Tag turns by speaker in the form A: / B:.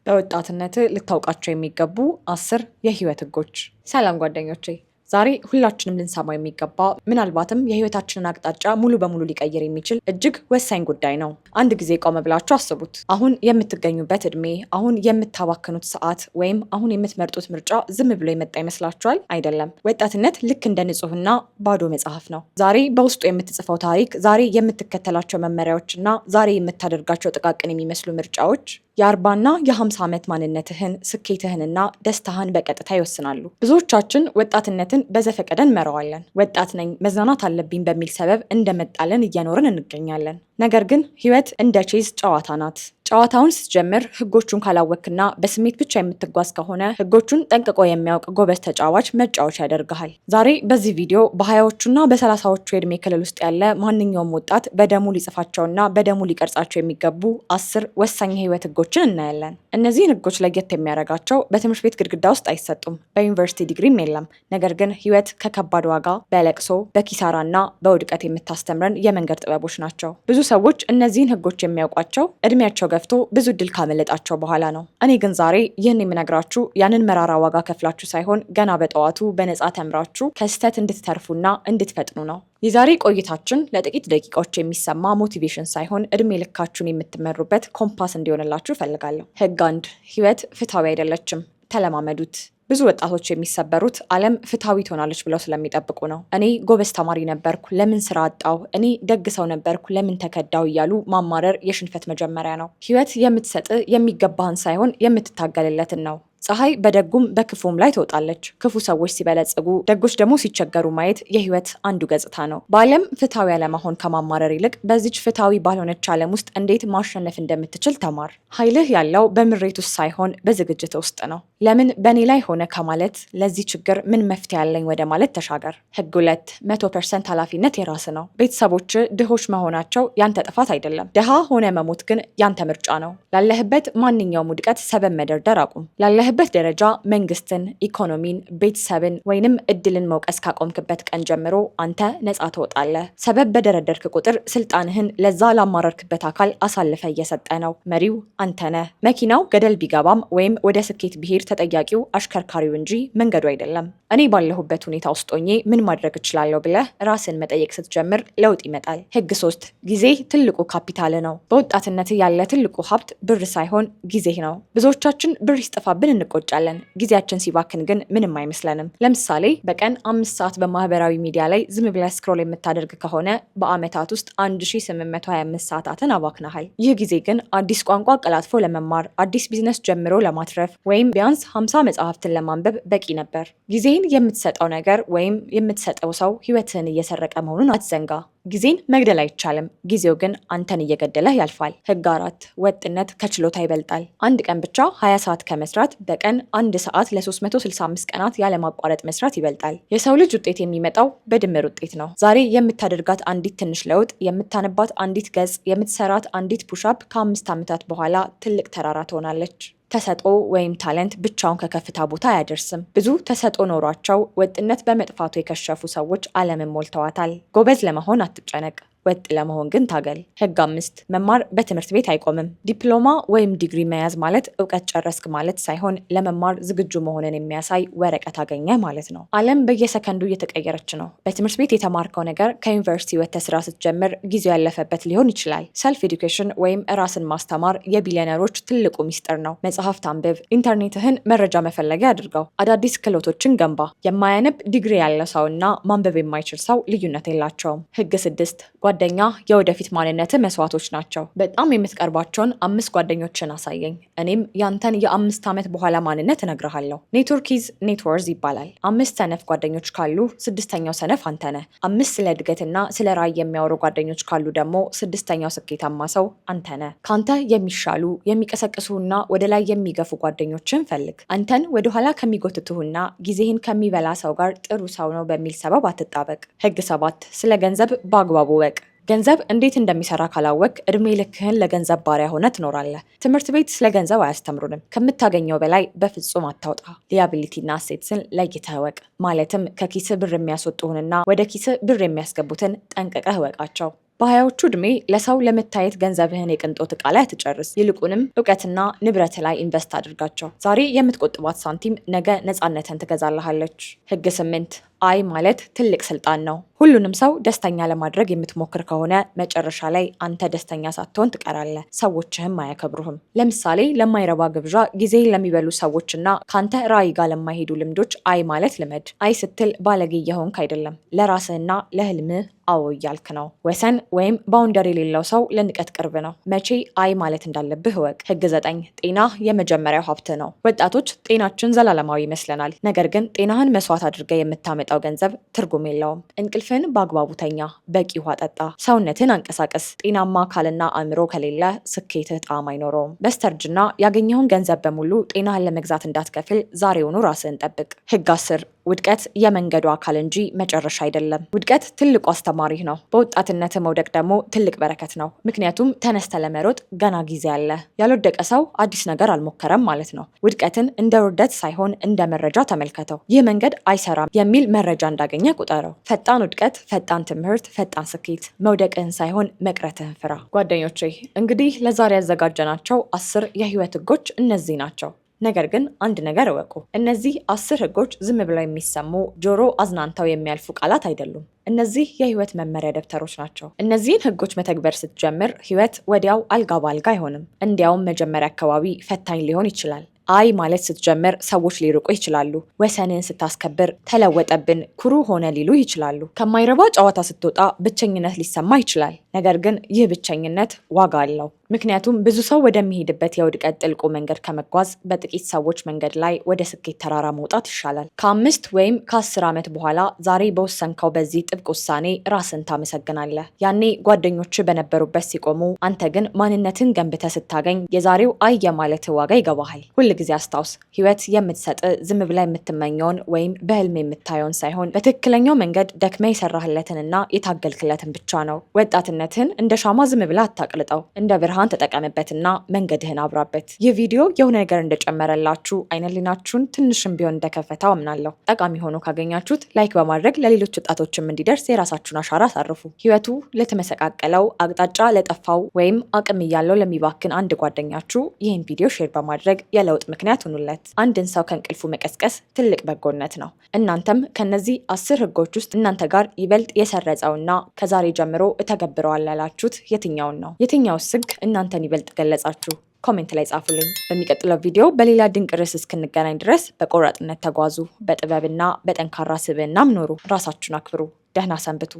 A: በወጣትነት ልታውቃቸው የሚገቡ 10 የህይወት ህጎች። ሰላም ጓደኞቼ፣ ዛሬ ሁላችንም ልንሰማው የሚገባ፣ ምናልባትም የህይወታችንን አቅጣጫ ሙሉ በሙሉ ሊቀይር የሚችል እጅግ ወሳኝ ጉዳይ ነው። አንድ ጊዜ ቆም ብላችሁ አስቡት። አሁን የምትገኙበት እድሜ፣ አሁን የምታባክኑት ሰዓት ወይም አሁን የምትመርጡት ምርጫ ዝም ብሎ የመጣ ይመስላችኋል? አይደለም። ወጣትነት ልክ እንደ ንጹህና ባዶ መጽሐፍ ነው። ዛሬ በውስጡ የምትጽፈው ታሪክ፣ ዛሬ የምትከተላቸው መመሪያዎችና ዛሬ የምታደርጋቸው ጥቃቅን የሚመስሉ ምርጫዎች የ40ና የ50 ዓመት ማንነትህን፣ ስኬትህንና ደስታህን በቀጥታ ይወስናሉ። ብዙዎቻችን ወጣትነትን በዘፈቀደ እንመራዋለን። ወጣት ነኝ፣ መዝናናት አለብኝ በሚል ሰበብ እንደመጣልን እየኖርን እንገኛለን። ነገር ግን ህይወት እንደ ቼዝ ጨዋታ ናት። ጨዋታውን ስትጀምር ህጎቹን ካላወክና በስሜት ብቻ የምትጓዝ ከሆነ ህጎቹን ጠንቅቆ የሚያውቅ ጎበዝ ተጫዋች መጫወቻ ያደርግሃል። ዛሬ በዚህ ቪዲዮ በ20ዎቹና በ30ዎቹ የእድሜ ክልል ውስጥ ያለ ማንኛውም ወጣት በደሙ ሊጽፋቸውና በደሙ ሊቀርጻቸው የሚገቡ 10 ወሳኝ የህይወት ህጎችን እናያለን። እነዚህን ህጎች ለየት የሚያደርጋቸው በትምህርት ቤት ግድግዳ ውስጥ አይሰጡም፣ በዩኒቨርሲቲ ዲግሪም የለም። ነገር ግን ህይወት ከከባድ ዋጋ፣ በለቅሶ፣ በኪሳራና በውድቀት የምታስተምረን የመንገድ ጥበቦች ናቸው። ብዙ ሰዎች እነዚህን ህጎች የሚያውቋቸው እድሜያቸው ገፍቶ ብዙ እድል ካመለጣቸው በኋላ ነው። እኔ ግን ዛሬ ይህን የምነግራችሁ ያንን መራራ ዋጋ ከፍላችሁ ሳይሆን ገና በጠዋቱ በነፃ ተምራችሁ ከስህተት እንድትተርፉና እንድትፈጥኑ ነው። የዛሬ ቆይታችን ለጥቂት ደቂቃዎች የሚሰማ motivation ሳይሆን እድሜ ልካችሁን የምትመሩበት ኮምፓስ እንዲሆንላችሁ እፈልጋለሁ። ህግ 1፦ ህይወት ፍትሐዊ አይደለችም። ተለማመዱት። ብዙ ወጣቶች የሚሰበሩት ዓለም ፍትሐዊ ትሆናለች ብለው ስለሚጠብቁ ነው። እኔ ጎበዝ ተማሪ ነበርኩ፣ ለምን ስራ አጣሁ? እኔ ደግ ሰው ነበርኩ፣ ለምን ተከዳሁ? እያሉ ማማረር የሽንፈት መጀመሪያ ነው። ህይወት የምትሰጥ የሚገባህን ሳይሆን የምትታገልለትን ነው። ፀሐይ በደጉም በክፉም ላይ ትወጣለች። ክፉ ሰዎች ሲበለጽጉ፣ ደጎች ደግሞ ሲቸገሩ ማየት የህይወት አንዱ ገጽታ ነው። በዓለም ፍትሐዊ አለመሆን ከማማረር ይልቅ በዚች ፍትሐዊ ባልሆነች ዓለም ውስጥ እንዴት ማሸነፍ እንደምትችል ተማር። ኃይልህ ያለው በምሬት ውስጥ ሳይሆን በዝግጅት ውስጥ ነው። ለምን በእኔ ላይ ሆነ ከማለት ለዚህ ችግር ምን መፍትሄ አለኝ ወደ ማለት ተሻገር። ህግ 2፦ 100% ኃላፊነት የራስህ ነው። ቤተሰቦችህ ድሆች መሆናቸው ያንተ ጥፋት አይደለም። ድሃ ሆነህ መሞት ግን ያንተ ምርጫ ነው። ላለህበት ማንኛውም ውድቀት ሰበብ መደርደር አቁም። ላለህበት ደረጃ መንግስትን፣ ኢኮኖሚን፣ ቤተሰብን ወይንም እድልን መውቀስ ካቆምክበት ቀን ጀምሮ አንተ ነፃ ትወጣለህ። ሰበብ በደረደርክ ቁጥር ስልጣንህን ለዛ ላማረርክበት አካል አሳልፈህ እየሰጠህ ነው። መሪው አንተ ነህ። መኪናው ገደል ቢገባም ወይም ወደ ስኬት ቢሄድ ተጠያቂው አሽከርካሪው እንጂ መንገዱ አይደለም። እኔ ባለሁበት ሁኔታ ውስጥ ሆኜ ምን ማድረግ እችላለሁ ብለህ ራስህን መጠየቅ ስትጀምር ለውጥ ይመጣል። ህግ 3፦ ጊዜ ትልቁ ካፒታል ነው። በወጣትነት ያለ ትልቁ ሀብት ብር ሳይሆን ጊዜህ ነው። ብዙዎቻችን ብር ሲጠፋብን እንቆጫለን። ጊዜያችን ሲባክን ግን ምንም አይመስለንም። ለምሳሌ በቀን 5 ሰዓት በማህበራዊ ሚዲያ ላይ ዝም ብለህ scroll የምታደርግ ከሆነ በአመታት ውስጥ 1825 ሰዓታትን አባክነሃል። ይህ ጊዜ ግን አዲስ ቋንቋ አቀላጥፎ ለመማር፣ አዲስ ቢዝነስ ጀምሮ ለማትረፍ ወይም ቢያንስ 50 መጽሐፍትን ለማንበብ በቂ ነበር። ጊዜህን የምትሰጠው ነገር ወይም የምትሰጠው ሰው ህይወትህን እየሰረቀ መሆኑን አትዘንጋ። ጊዜን መግደል አይቻልም፣ ጊዜው ግን አንተን እየገደለህ ያልፋል። ህግ 4፦ ወጥነት ከችሎታ ይበልጣል። አንድ ቀን ብቻ 20 ሰዓት ከመስራት በቀን 1 ሰዓት ለ365 ቀናት ያለማቋረጥ መስራት ይበልጣል። የሰው ልጅ ውጤት የሚመጣው በድምር ውጤት ነው። ዛሬ የምታደርጋት አንዲት ትንሽ ለውጥ፣ የምታነባት አንዲት ገጽ፣ የምትሰራት አንዲት push-up ከ5 ዓመታት በኋላ ትልቅ ተራራ ትሆናለች። ተሰጥኦ ወይም talent ብቻውን ከከፍታ ቦታ አያደርስም። ብዙ ተሰጥኦ ኖሯቸው ወጥነት በመጥፋቱ የከሸፉ ሰዎች ዓለምን ሞልተዋታል። ጎበዝ ለመሆን አትጨነቅ፣ ወጥ ለመሆን ግን ታገል። ህግ 5፦ መማር በትምህርት ቤት አይቆምም። ዲፕሎማ ወይም ዲግሪ መያዝ ማለት እውቀት ጨረስክ ማለት ሳይሆን ለመማር ዝግጁ መሆንህን የሚያሳይ ወረቀት አገኘህ ማለት ነው። ዓለም በየሰከንዱ እየተቀየረች ነው። በትምህርት ቤት የተማርከው ነገር ከዩኒቨርሲቲ ወጥተህ ስራ ስትጀምር ጊዜው ያለፈበት ሊሆን ይችላል። Self education ወይም ራስን ማስተማር የቢሊዮነሮች ትልቁ ሚስጥር ነው። መጽሐፍት አንብብ፣ ኢንተርኔትህን መረጃ መፈለጊያ አድርገው፣ አዳዲስ ክህሎቶችን ገንባ። የማያነብ ዲግሪ ያለው ሰውና ማንበብ የማይችል ሰው ልዩነት የላቸውም። ህግ 6፦ ጓደኛ የወደፊት ማንነትህ መስዋዕቶች ናቸው። በጣም የምትቀርባቸውን አምስት ጓደኞችህን አሳየኝ፣ እኔም ያንተን የ5 ዓመት በኋላ ማንነት እነግርሃለሁ። Network is net worth ይባላል። አምስት ሰነፍ ጓደኞች ካሉ ስድስተኛው ሰነፍ አንተ ነህ። አምስት ስለ እድገትና ስለ ራዕይ የሚያወሩ ጓደኞች ካሉ ደግሞ ስድስተኛው ስኬታማ ሰው አንተ ነህ። ከአንተ የሚሻሉ፣ የሚቀሰቅሱህና ወደ ላይ የሚገፉ ጓደኞችን ፈልግ። አንተን ወደኋላ ከሚጎትቱህና ጊዜህን ከሚበላ ሰው ጋር ጥሩ ሰው ነው በሚል ሰበብ አትጣበቅ። ህግ 7፦ ስለ ገንዘብ በአግባቡ እወቅ። ገንዘብ እንዴት እንደሚሰራ ካላወቅክ እድሜ ልክህን ለገንዘብ ባሪያ ሆነህ ትኖራለህ። ትምህርት ቤት ስለ ገንዘብ አያስተምሩንም። ከምታገኘው በላይ በፍጹም አታውጣ። Liability ና assets ን ለይተህ እወቅ። ማለትም ከኪስህ ብር የሚያስወጡህንና ወደ ኪስህ ብር የሚያስገቡትን ጠንቅቀህ እወቃቸው። በ20ዎቹ ዕድሜ ለሰው ለመታየት ገንዘብህን የቅንጦት ዕቃ ላይ አትጨርስ። ይልቁንም እውቀትና ንብረት ላይ invest አድርጋቸው። ዛሬ የምትቆጥባት ሳንቲም ነገ ነፃነትን ትገዛልሃለች። ህግ 8፣ አይ ማለት ትልቅ ስልጣን ነው። ሁሉንም ሰው ደስተኛ ለማድረግ የምትሞክር ከሆነ መጨረሻ ላይ አንተ ደስተኛ ሳትሆን ትቀራለህ፣ ሰዎችህም አያከብሩህም። ለምሳሌ ለማይረባ ግብዣ፣ ጊዜ ለሚበሉ ሰዎችና ከአንተ ራዕይ ጋር ለማይሄዱ ልምዶች አይ ማለት ልመድ። አይ ስትል ባለጌ እየሆንክ አይደለም፣ ለራስህና ለህልምህ አዎ እያልክ ነው። ወሰን ወይም boundary የሌለው ሰው ለንቀት ቅርብ ነው። መቼ አይ ማለት እንዳለብህ እወቅ። ህግ 9፣ ጤና የመጀመሪያው ሀብት ነው። ወጣቶች ጤናችን ዘላለማዊ ይመስለናል። ነገር ግን ጤናህን መስዋዕት አድርገህ የምታመጣው ገንዘብ ትርጉም የለውም። እንቅልፍን በአግባቡ ተኛ፣ በቂ ውሃ ጠጣ፣ ሰውነትን አንቀሳቀስ። ጤናማ አካልና አእምሮ ከሌለ ስኬትህ ጣዕም አይኖረውም። በስተርጅና ያገኘኸውን ገንዘብ በሙሉ ጤናህን ለመግዛት እንዳትከፍል ዛሬውኑ ራስህን ጠብቅ። ህግ 10፣ ውድቀት የመንገዱ አካል እንጂ መጨረሻ አይደለም። ውድቀት ትልቁ አስተማሪህ ነው። በወጣትነት መውደቅ ደግሞ ትልቅ በረከት ነው። ምክንያቱም ተነስተህ ለመሮጥ ገና ጊዜ አለ። ያልወደቀ ሰው አዲስ ነገር አልሞከረም ማለት ነው። ውድቀትን እንደ ውርደት ሳይሆን እንደ መረጃ ተመልከተው። ይህ መንገድ አይሰራም የሚል መረጃ እንዳገኘ ቁጠረው። ፈጣን ውድቀት፣ ፈጣን ትምህርት፣ ፈጣን ስኬት። መውደቅህን ሳይሆን መቅረትህን ፍራ። ጓደኞቼ፣ እንግዲህ ለዛሬ ያዘጋጀናቸው 10 የህይወት ህጎች እነዚህ ናቸው። ነገር ግን አንድ ነገር እወቁ። እነዚህ 10 ህጎች ዝም ብለው የሚሰሙ፣ ጆሮ አዝናንተው የሚያልፉ ቃላት አይደሉም። እነዚህ የህይወት መመሪያ ደብተሮች ናቸው። እነዚህን ህጎች መተግበር ስትጀምር ህይወት ወዲያው አልጋ በአልጋ አይሆንም። እንዲያውም መጀመሪያ አካባቢ ፈታኝ ሊሆን ይችላል። አይ ማለት ስትጀምር ሰዎች ሊርቁ ይችላሉ። ወሰንን ስታስከብር ተለወጠብን፣ ኩሩ ሆነ ሊሉ ይችላሉ። ከማይረባ ጨዋታ ስትወጣ ብቸኝነት ሊሰማ ይችላል። ነገር ግን ይህ ብቸኝነት ዋጋ አለው። ምክንያቱም ብዙ ሰው ወደሚሄድበት የውድቀት ጥልቁ መንገድ ከመጓዝ በጥቂት ሰዎች መንገድ ላይ ወደ ስኬት ተራራ መውጣት ይሻላል። ከ5 ወይም ከ10 ዓመት በኋላ ዛሬ በወሰንከው በዚህ ጥብቅ ውሳኔ ራስን ታመሰግናለህ። ያኔ ጓደኞች በነበሩበት ሲቆሙ፣ አንተ ግን ማንነትን ገንብተህ ስታገኝ የዛሬው አይ የማለት ዋጋ ይገባሃል። ሁል ጊዜ አስታውስ፣ ህይወት የምትሰጥ ዝም ብላ የምትመኘውን ወይም በህልም የምታየውን ሳይሆን በትክክለኛው መንገድ ደክመህ የሰራህለትንና የታገልክለትን ብቻ ነው። ወጣትነትህን እንደ ሻማ ዝም ብለህ አታቅልጠው፣ እንደ ብርሃን ተጠቀምበትና መንገድህን አብራበት። ይህ ቪዲዮ የሆነ ነገር እንደጨመረላችሁ፣ አይነ ህሊናችሁን ትንሽም ቢሆን እንደከፈተው አምናለሁ። ጠቃሚ ሆኖ ካገኛችሁት like በማድረግ ለሌሎች ወጣቶችም እንዲደርስ የራሳችሁን አሻራ አሳርፉ። ህይወቱ ለተመሰቃቀለው፣ አቅጣጫ ለጠፋው ወይም አቅም እያለው ለሚባክን አንድ ጓደኛችሁ ይህን ቪዲዮ share በማድረግ የለውጥ ምክንያት ሁኑለት። አንድን ሰው ከእንቅልፉ መቀስቀስ ትልቅ በጎነት ነው። እናንተም ከነዚህ 10 ህጎች ውስጥ እናንተ ጋር ይበልጥ የሰረጸውና ከዛሬ ጀምሮ እተገብረዋል ያላችሁት የትኛውን ነው? የትኛውስ ህግ እናንተን ይበልጥ ገለጻችሁ? Comment ላይ ጻፉልኝ። በሚቀጥለው ቪዲዮ በሌላ ድንቅ ርዕስ እስክንገናኝ ድረስ በቆራጥነት ተጓዙ፣ በጥበብና በጠንካራ ስብዕናም ኑሩ። ራሳችሁን አክብሩ። ደህና ሰንብቱ።